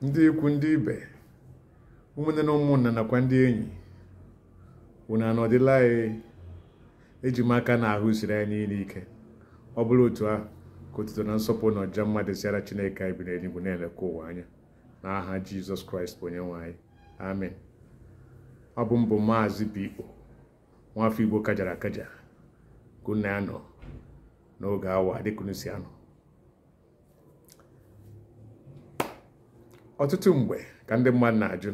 Ndị ikwu, ndị ibe, ụmụnne na ụmụnna nakwa ndị enyi, unu anọdịla anyị. Eji m aka na ahụ siri anyị niile ike. Ọ bụrụ otu ahụ, ka otuto na nsọpụrụ na ọja mmadụ siara Chineke anyị bi n'eluigwe na-elekwa ụwa anya, n'aha Jizọs Kraịst bụ onye nwe anyị. Amen. Ọ bụ mbụ Maazị B.O. nwafọ Igbo kajara akaja ka unu anọ n'oge awa dịka unu si anọ. Ọtụtụ mgbe ka ndị mmadụ na-ajụ,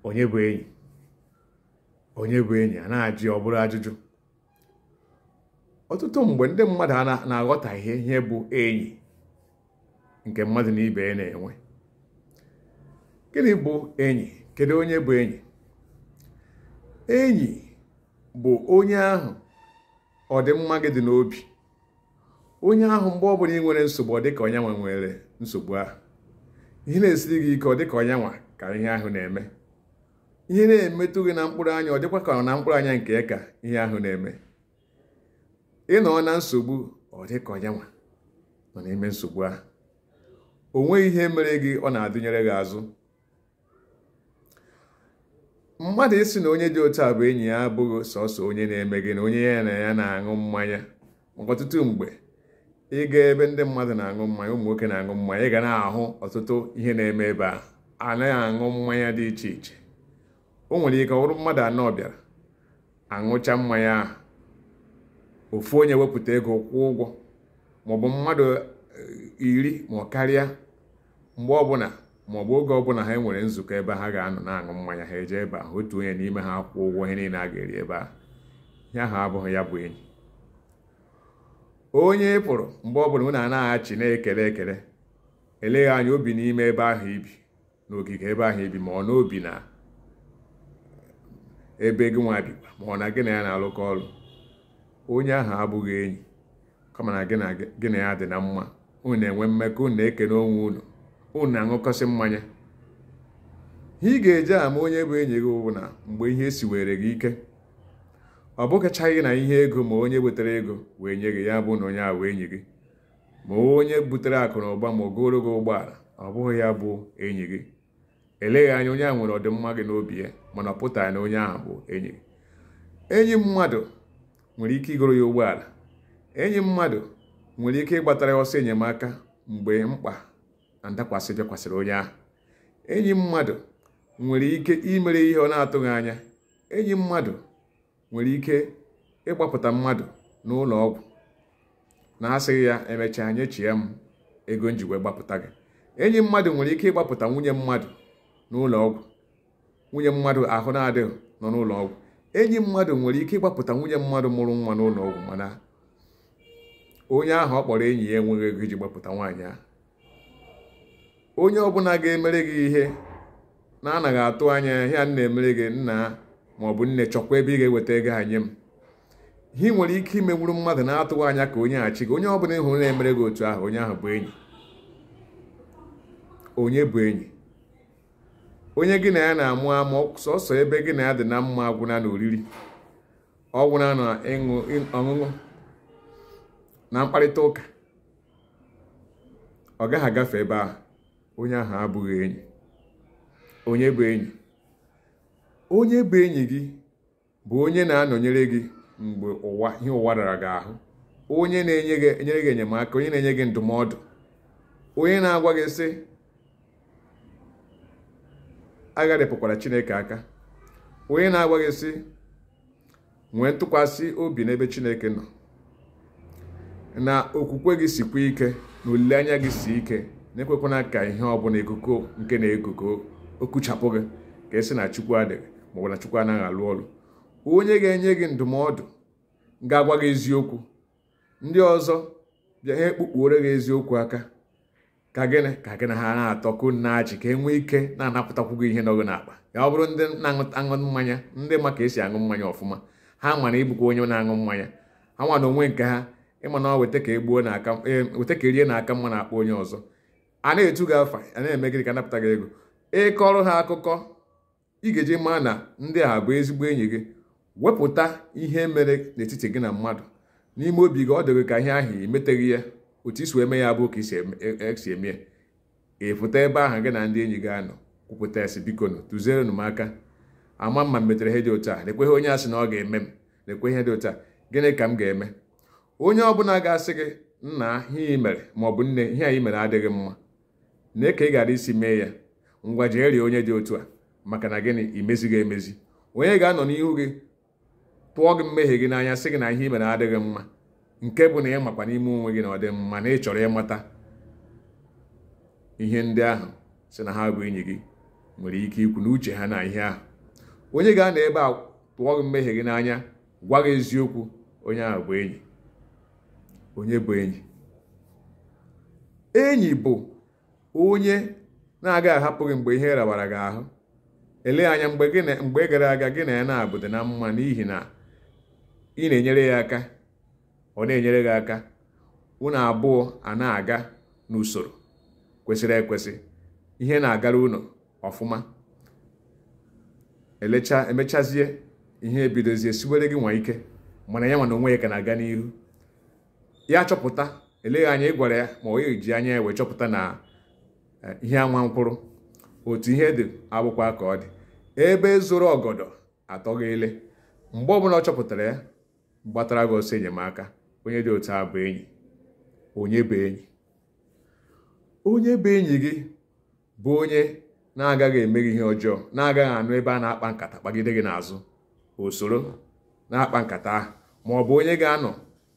onye bụ enyi? Onye bụ enyi? A na-ajụ, ọ bụrụ ajụjụ. Ọtụtụ mgbe ndị mmadụ na-aghọtahie ihe bụ enyi nke mmadụ na ibe ya na-enwe. Gịnị bụ enyi? Kedu onye bụ enyi? Enyi bụ onye ahụ ọdịmma gị dị n'obi. Onye ahụ mgbe ọbụla ị nwere nsogbu, ọ dịka onye nwe nwere nsogbu ahụ. Ihe na-esiri gị ike, ọ dịka onye nwa ka ihe ahụ na-eme. Ihe na-emetụ gị na mkpụrụ anya, ọ dịkwa ka na mkpụrụ anya nke ka ihe ahụ na-eme. Ị nọ na nsogbu, ọ dịka onye nwa nọ n'ime nsogbu ahụ. O nweghị ihe mere gị ọ na-adụnyere gị azụ. Mmadụ isi na onye dị otu a bụ enyi ya abụghị sọsọ onye na-eme gị na onye ya na ya na-aṅụ mmanya. Maka ọtụtụ mgbe ị gaa ebe ndị mmadụ na-aṅụ mmanya, ụmụ nwoke na-aṅụ mmanya, ị ga na-ahụ ọtụtụ ihe na-eme ebe a. Anaghị aṅụ mmanya dị iche iche. O nwere ike ọ bụrụ mmadụ anọ bịara aṅụcha mmanya ahụ, ofu onye wepụta ego kwụọ ụgwọ, maọbụ mmadụ 10 ma ọ karịa. Mgbe ọbụla maọbụ oge ọbụla ha nwere nzukọ ebe ha ga-anọ na-aṅụ mmanya, ha eje ebe ahụ, otu onye n'ime ha kwụọ ụgwọ ihe niile a ga-eri ebe ahụ. Ihe ahụ abụghị ya bụ enyi. Onye ị pụrụ mgbe ọbụla unu anaghị na-ekele ekele, eleghị anya obi n'ime ebe ahụ ibi, n'ogige ebe ahụ ibi, ma ọ n'obi na ebe gị nwa bikwa, ma ọ na gị na ya na-alụkọ ọrụ. Onye ahụ abụghị enyi, kama na gị na ya dị na mma. Unu na-enwe mmekọ, unu na-ekene onwe unu, unu na-aṅụkọsị mmanya. Ihe ị ga-eji ama onye bụ enyi gị bụ na mgbe ihe siwere gị ike, ọ bụkachaghị na ihe ego, ma onye wetara ego wee nye gị ya bụ na onye ahụ enyi gị, ma onye butere akụ na ụba, ma o goro gị ụgbọala, ọ bụghị ya bụ enyi gị. Eleghị anya onye ahụ nwere ọdịmma gị n'obi ya, mana ọ pụtaghị na onye ahụ bụ enyi gị. Enyi mmadụ nwere ike igoro ya ụgbọala. Enyi mmadụ nwere ike ịgbatara ya ọsọ enyemaka mgbe mkpa na ndakwasị bịakwasịrị onye ahụ. Enyi mmadụ nwere ike imere ihe ọ na-atụghị anya. Enyi mmadụ nwere ike ịgbapụta mmadụ n'ụlọ ọgwụ na-asịghị ya emechaa nyechie m ego njikwa gbapụta gị. Enyi mmadụ nwere ike ịgbapụta nwunye mmadụ n'ụlọ ọgwụ, nwunye mmadụ ahụ na-adịghị nọ n'ụlọ ọgwụ. Enyi mmadụ nwere ike ịgbapụta nwunye mmadụ mụrụ nwa n'ụlọ ọgwụ, mana onye ahụ ọ kpọrọ enyi ya enweghị ego iji gbapụta nwaanyị ahụ. Onye ọbụla ga-emere gị ihe na-anaghị atụ anya ya na-emere gị, nna ma ọ bụ nne, chọkwa ebe ị ga-eweta ego ha nye m. Ihe nwere ike imenwuru mmadụ na-atụghị anya ka onye achị gị. Onye ọbụla ịhụrụ na-emere gị otu ahụ, onye ahụ bụ enyi. Onye bụ enyi? Onye gị na ya na-amụ amụ, sọsọ ebe gị na ya dị na mma agwụna na oriri, ọgwụna na ịṅụ ọṅụṅụ na mkparịta ụka, ọ gaghị agafe ebe ahụ. Onye ahụ abụghị enyi. Onye bụ enyi? Onye bụ enyi gị bụ onye na-anọnyere gị mgbe ụwa ihe ụwa dara gị ahụ, onye na-enyere gị enyemaka, onye na-enye gị ndụmọdụ, onye na-agwa gị sị agharịpụkwara Chineke aka, onye na-agwa gị sị nwee ntụkwasị obi n'ebe Chineke nọ, na okwukwe gị sikwa ike, na olileanya gị si ike, na-ekwekwana ka ihe ọbụla ikuku nke na-ekuku okuchapụ gị ka esi na Chukwu adịghị maọbụ na Chukwu anaghị alụ ọrụ. Onye ga-enye gị ndụmọdụ ga-agwa gị eziokwu. Ndị ọzọ bịa ha ekpukpuore gị eziokwu aka ka gịnị ka gị na ha na-atọkụ na-achị ka e nwee ike na-anapụtakwu gị ihe nọ gị n'akpa. Ya ọ bụrụ ndị na-aṅụ mmanya, ndị ma ka esi aṅụ mmanya ọfụma, ha ma na ịbụkwa onye na-aṅụ mmanya, ha nwa na onwe nke ha ịma na weta ka egbuo n'aka, weta ka erie n'aka mma na-akpọ onye ọzọ. A na-etu gị afa, a na-eme gịnị ka anapụta gị ego. Ịkọrọ ha akụkọ, ị ga-eji maa na ndị a bụ ezigbo enyi gị. Wepụta ihe mere n'etiti gị na mmadụ n'ime obi gị, ọ dịghị ka ihe ahụ emeteghị ya, otu isi wee mee ya bụ ka isi eme ya. Ị pụta ebe ahụ gị na ndị enyi gị anọ kwupụta esi, biko nụ tụziere m aka, ama mma m metere ihe dị otu a, lekwe ihe onye a sị na ọ ga-eme m, lekwe ihe dị otu a, gịnị ka m ga-eme? Onye ọbụla ga-asị gị, nna, ihe ị mere maọbụ nne, ihe anyị mere adịghị mma, na ka ị gara isi mee ya, ngwa jee rie onye dị otu a, maka na gịnị, imezighị emezi. Onye ga-anọ n'ihu gị tụọ gị mmehie gị n'anya, sị gị na ihe ị mere adịghị mma, nke bụ na ị makwa n'ime onwe gị na ọ dị mma, na ị chọrọ ịmata ihe ndị ahụ sị na ha bụ enyi gị nwere ike ikwu n'uche ha na ihe ahụ. Onye ga-anọ ebe a tụọ gị mmehie gị n'anya, gwa gị eziokwu, onye ahụ bụ enyi. Onye bụ enyi? Enyi bụ onye na-agaghị ahapụ gị mgbe ihe rawara gị ahụ. Elee anya mgbe gara aga gị na ya na-abụ dị na mma, n'ihi na ị na-enyere ya aka, ọ na-enyere gị aka, unu abụọ a na-aga n'usoro kwesịrị ekwesị, ihe na-agara unu ọfụma. Emechazie ihe ebidozie siwere gị nwa ike, mana ya nwa na onwe ya ka na-aga n'ihu. Ya chọpụta, eleghị anya ị gwara ya, ma ọ ji anya ya wee chọpụta na ihe anwa mkpụrụ otu ihe dị abụkwa ka ọ dị. Ebe zoro ọgọdọ atọghị ele. Mgbe ọbụla ọ chọpụtara ya, gbatara gị ọsọ enyemaka. Onye dị otu a bụ enyi. Onye bụ enyi? Onye bụ enyi gị bụ onye na-agaghị eme gị ihe ọjọọ, na-agaghị anụ ebe a na-akpa nkata kpagide gị n'azụ, usoro na-akpa nkata ahụ, ma ọ bụ onye ga-anọ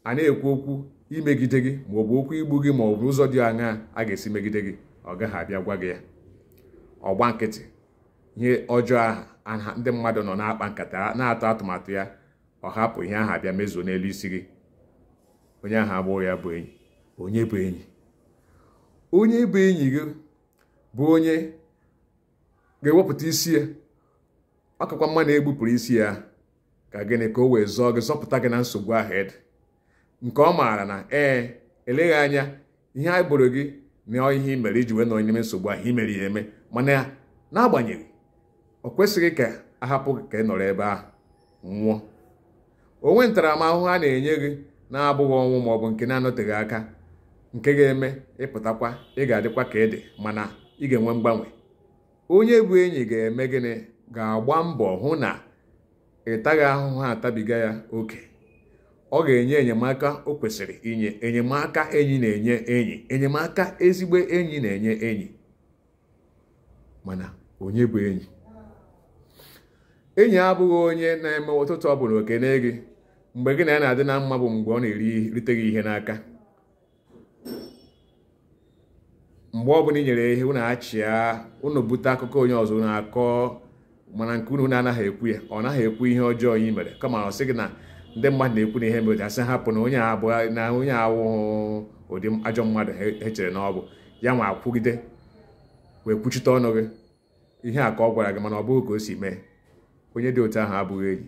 a na-ekwu okwu imegide gị, ma ọ bụ okwu igbu gị, ma ọ bụ ụzọ dị aṅaa a ga-esi megide gị, ọ gaghị abịa gwa gị ya. Ọgba nkịtị ihe ọjọọ ahụ ndị mmadụ nọ na-akpa nkata na-atụ atụmatụ ya, ọ hapụ ihe ahụ abịa mezuo n'elu isi gị. Onye ahụ abụghị ya bụ enyi. Onye bụ enyi? Onye bụ enyi gị bụ onye ga-ewepụta isi ya, ọkakwa mma na-egbupụrụ isi ya ka gịnị, ka o wee zọọ gị, zọpụta gị na nsogbu ahụ ede nke ọ maara na ee, eleghị anya ihe a bụrụ gị na ihe i mere iji wee nọ n'ime nsogbu ahụ, i mere ya eme, mana n'agbanyeghị ọ kwesịghị ka a hapụ gị ka ị nọrọ ebe ahụ nwụọ. Onwe ntaramahụhụ a na-enye gị na-abụghị ọnwụ ma ọ bụ nke na-anọteghị aka, nke ga-eme ịpụtakwa, ị ga-adịkwa ka ị dị, mana ị ga-enwe mgbanwe. Onye bụ enyi ga-eme gịnị? Ga-agba mbọ hụ na ị taghị ahụhụ atabiga ya oke. Ọ ga-enye enyemaka o kwesịrị inye, enyemaka enyi na-enye enyi, enyemaka ezigbo enyi na-enye enyi. Mana onye bụ enyi? Enyi abụghị onye na-eme ụtụtụ ọbụla okene gị mgbe gị na ya na-adị na mma, bụ mgbe ọ na-erite gị ihe n'aka. Mgbe ọbụla i nyere ihe, unu achịa, unu bute akụkọ onye ọzọ, unu akọ, mana nke unu anaghị ekwu ya. Ọ naghị ekwu ihe ọjọọ ị mere, kama ọ sị gị na ndị mmadụ na-ekwu na ihe mere, asị hapụ na onye abụọ na onye awụhụ ụdị ajọ mmadụ ha chere na ọ bụ ya nwa, akwụgide wee kwuchite ọnụ gị. Ihe a ka ọ gwara gị, mana ọ bụghị ka o si mee. Onye dị otu ahụ abụghị enyi.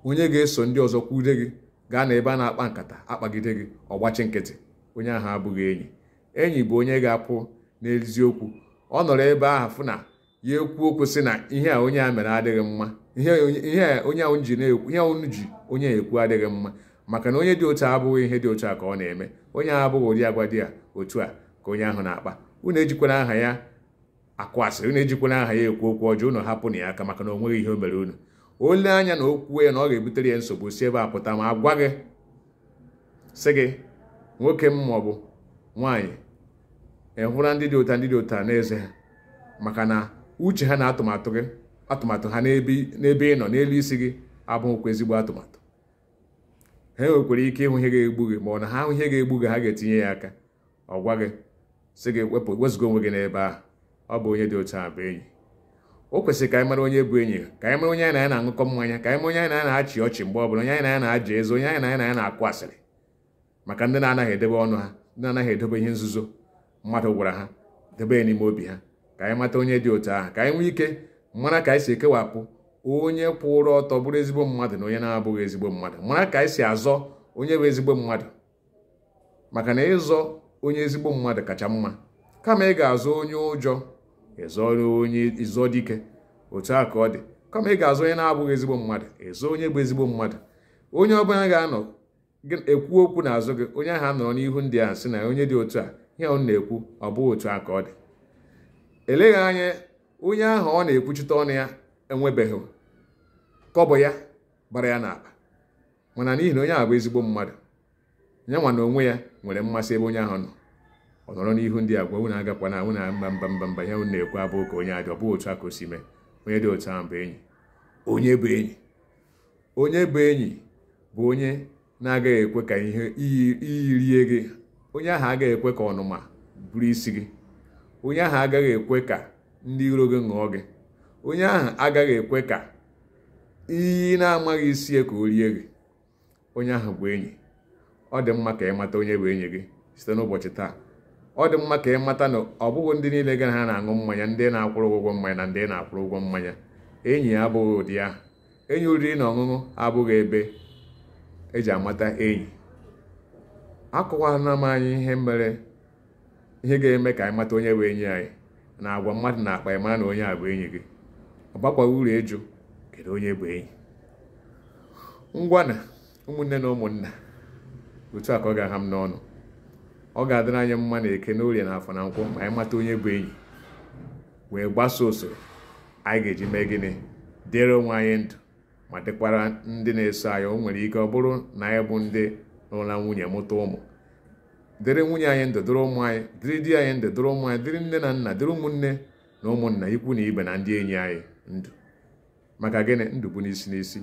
Onye ga-eso ndị ọzọ kwude gị gaa na ebe a na-akpa nkata akpagide gị, ọgbachi nkịtị, onye ahụ abụghị enyi. Enyi bụ onye ga-apụ n'eziokwu. Ọ nọrọ ebe ahụ fụ na ya ekwu okwu sị na ihe a onye a mere adịghị mma, ihe onye ahụ ji na-ekwu, ihe ahụ ji onye ekwu adịghị mma, maka na onye dị otu a abụghị ihe dị otu a ka ọ na-eme, onye ahụ abụghị ụdị agwa dị a otu a ka onye ahụ na-akpa. Unu ejikwara aha ya akụ asịrị, unu ejikwara aha ya ekwu okwu ọjọọ, unu hapụ na ya aka, maka na o nweghị ihe o mere unu. O lee anya na okwu ya na ọ ga-ebutere ya nsogbu, si ebe a pụta ma agwa gị sị gị, nwoke m maọbụ nwaanyị, ị hụra ndị dị ụta, ndị dị ụta n'eze ha, maka na uche ha na atụmatụ gị, atụmatụ ha n'ebe ị nọ n'elu isi gị abụghịkwa ezigbo atụmatụ. Ha nwekwara ike ịhụ ihe ga-egbu gị, ma ọ na ha hụ ihe ga-egbu gị, ha ga-etinye ya aka. Ọ gwa gị sị gị wepụ, wezụga onwe gị n'ebe ahụ. Ọ bụ onye dị otu a bụ enyi. O kwesịrị ka anyị mara onye bụ enyi, ka anyị mara onye anyị na ya na-aṅụkọ mmanya, ka anyị mara onye anyị na ya na-achị ọchị mgbe ọbụla, onye anyị na ya na-aja eze, onye anyị na ya na-akụ asịrị, maka ndị na-anaghị edebe ọnụ ha, ndị na-anaghị edobe ihe nzuzo mmadụ gwara ha debe ya n'ime obi ha. Ka anyị mata onye dị otu ahụ, ka anyị nwee ike mara ka anyị si ekewapụ onye kwụrụ ọtọ bụrụ ezigbo mmadụ na onye na-abụghị ezigbo mmadụ, mara ka anyị si azọ onye bụ ezigbo mmadụ, maka na ịzọ onye ezigbo mmadụ kacha mma. Kama ị ga-azọ onye ụjọ, ịzọ onye ịzọ dike, otu a ka ọ dị. Kama ị ga-azọ onye na-abụghị ezigbo mmadụ, ịzọ onye bụ ezigbo mmadụ. Onye ọbụla ga-anọ ekwu okwu n'azụ gị, onye ahụ anọrọ n'ihu ndị ahụ sị na onye dị otu a, ihe ọ na-ekwu ọ bụghị otu a ka ọ dị. Eleghị anya onye ahụ ọ na-ekwuchite ọnụ ya enwebeghị kọbọ ya bara ya n'akpa, mana n'ihi na onye ahụ bụ ezigbo mmadụ, ya nwa na onwe ya nwere mmasị ebe onye ahụ nọ, ọ nọrọ n'ihu ndị agwa unu agakwana unu mba mba mba mba, ihe unu na-ekwu abụghị ka onye adị, ọ bụghị otu a ka o si mee. Onye dị otu ahụ bụ enyi. Onye bụ enyi? Onye bụ enyi bụ onye na-agaghị ekwe ka ihe iyi rie gị. Onye ahụ agaghị ekwe ka ọnụma buru isi gị. Onye ahụ agaghị ekwe ka ndị iro gị ṅụọ gị. Onye ahụ agaghị ekwe ka iyi na-amaghị isi ka o rie gị. Onye ahụ bụ enyi. Ọ dị mma ka ị mata onye bụ enyi gị site n'ụbọchị taa. Ọ dị mma ka ị mata na ọ bụghị ndị niile gị na ha na-aṅụ mmanya, ndị na-akwụrụ ụgwọ mmanya na ndị na-akwụrụ ụgwọ mmanya. Enyi abụghị ụdị ahụ. Enyi oriri na ọṅụṅụ abụghị ebe eji amata enyi. Akọwala m anyị ihe mere ihe ga-eme ka anyị mata onye bụ enyi anyị na agwa mmadụ na-akpa ị mara na onye a bụ enyi gị. Ọ bakwaghị uru ịjụ kedu onye bụ enyi. Ngwa na ụmụnne na ụmụnna, otu a ka ọ ga-aha m n'ọnụ. Ọ ga-adịrị anyị mma na eke na orie na afọ na nkwọ ma anyị mata onye bụ enyi, wee gbasoo usoro anyị ga-eji mee gịnị, dịrị onwe anyị ndụ ma dịkwara ndị na-eso anyị. O nwere ike ọ bụrụ na anyị bụ ndị lụrụla nwunye mụta ụmụ, dịrị nwunye anyị ndụ, dịrị ụmụ anyị, dịrị di anyị ndụ, dịrị ụmụ anyị, dịrị nne na nna, dịrị ụmụnne na ụmụnna, ikwu na ibe na ndị enyi anyị ndụ. Maka gịnị? Ndụ bụ n'isi n'isi,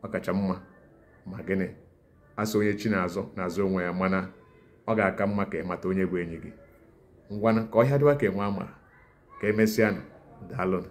ọ kacha mma. Ma gịnị? Asị onye chi na-azọ na-azọ onwe ya, mana ọ ga-aka mma ka ị mata onye bụ enyi gị. Ngwanụ, ka ọhịa dịwa ka enwe amara. Ka emesịanụ. Daalụnụ.